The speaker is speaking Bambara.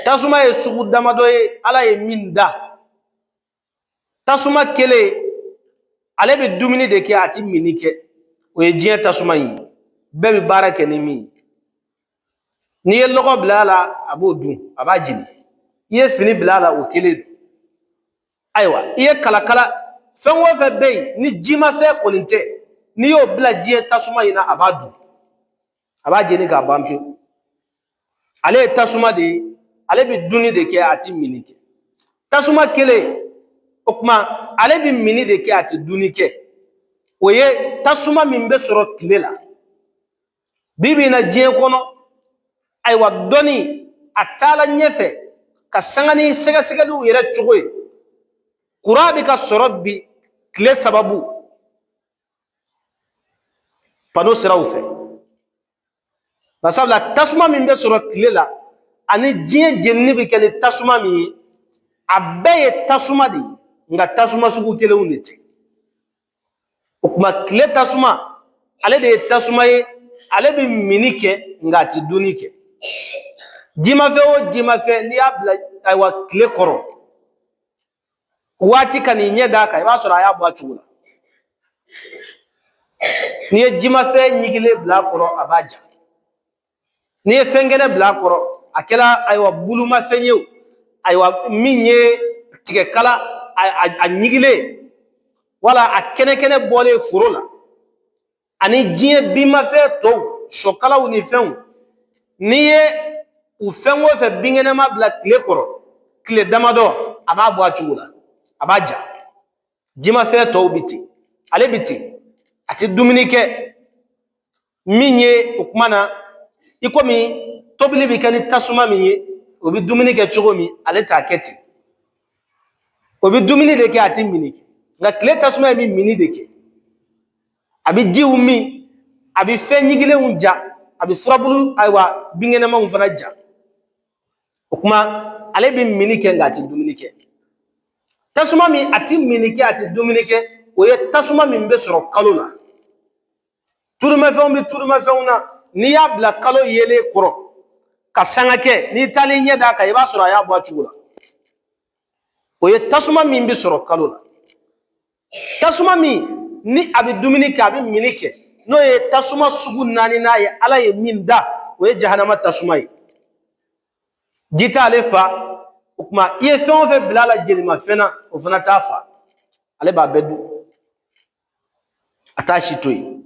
Tasuma ye sugu damadɔ ye Ala ye min da. Tasuma kelen, ale bɛ dumuni de kɛ, a ti minni kɛ. O ye diɲɛ tasuma in ye, bɛɛ bɛ baara kɛ ni min ye. N'i ye lɔgɔ bila a la, a b'o dun, a b'a jeni. I ye fini bila a la, o kelen don. Ayiwa, i ye kalakala, fɛn o fɛn bɛ yen ni jimafɛn kɔni tɛ, n'i y'o bila diɲɛ tasuma in na, a b'a dun, a b'a jeni k'a ban pewu. Ale ye tasuma de ye, ale bɛ dunni de kɛ, a ti minni kɛ. Tasuma kelen o tuma, ale bɛ minni de kɛ, a ti dunni kɛ. O ye tasuma min bɛ sɔrɔ tile la. Bi bi in na, diɲɛ kɔnɔ, ayiwa, dɔnni a taala ɲɛfɛ ka sanga ni sɛgɛsɛgɛliw yɛrɛ cogo ye. Kuran bɛ ka sɔrɔ bi tile sababu, panneau siraw fɛ. Barisabula tasuma min bɛ sɔrɔ tile la ani diɲɛ jenini bɛ kɛ ni tasuma min ye, a bɛɛ ye tasuma de ye, nka tasuma sugu kelenw de tɛ. O tuma, tile tasuma, ale de ye tasuma ye, ale bɛ minni kɛ, nka a tɛ dunni kɛ. Jimafɛn o jimafɛn, n'i y'a bila, ayiwa, tile kɔrɔ waati ka n'i ɲɛ d'a kan, i b'a sɔrɔ a y'a bɔ a cogo la. N'i ye jimafɛn ɲigilen bila a kɔrɔ, a b'a ja. N'i ye fɛn kɛnɛ bila a kɔrɔ, a kɛra, ayiwa, bulumafɛn ye o, ayiwa, min ye tigɛkala a ɲigilen wala a kɛnɛ kɛnɛ bɔlen foro la, ani diɲɛ binmafɛn tɔw, sɔkalaw ni fɛnw, n'i ye u fɛn o fɛn binkɛnɛma bila tile kɔrɔ tile damadɔ, a b'a bɔ a cogo la, a b'a ja. Jimafɛn tɔw bɛ ten, ale bɛ ten, a tɛ dumuni kɛ. Min ye o kuma na, i komi tobili bɛ kɛ ni tasuma min ye, o bɛ dumuni kɛ cogo min, ale t'a kɛ ten. O bɛ dumuni de kɛ, a tɛ minni kɛ. Nka tile tasuma ye min minni de kɛ, a bɛ jiw min, a bɛ fɛn ɲigilenw ja, a bɛ furabulu, ayiwa, binkɛnɛmaw fana ja. O kuma, ale bɛ minni kɛ, nka a tɛ dumuni kɛ. Tasuma min a tɛ minni kɛ, a tɛ dumuni kɛ, o ye tasuma min bɛ sɔrɔ kalo la. Tulumafɛnw bɛ tulumafɛnw na, n'i y'a bila kalo yelen kɔrɔ ka sanga kɛ, n'i taalen ɲɛ d'a kan, i b'a sɔrɔ a y'a bɔ a cogo la. O ye tasuma min bɛ sɔrɔ kalo la. Tasuma min ni a bɛ dumuni kɛ, a bɛ minni kɛ, n'o ye tasuma sugu naaninan ye Ala ye min da, o ye jahanama tasuma ye. Ji t'ale fa. O tuma, i ye fɛn o fɛn bila a la jelimafɛn na, o fana t'a fa. Ale b'a bɛɛ dun, a t'a si to yen.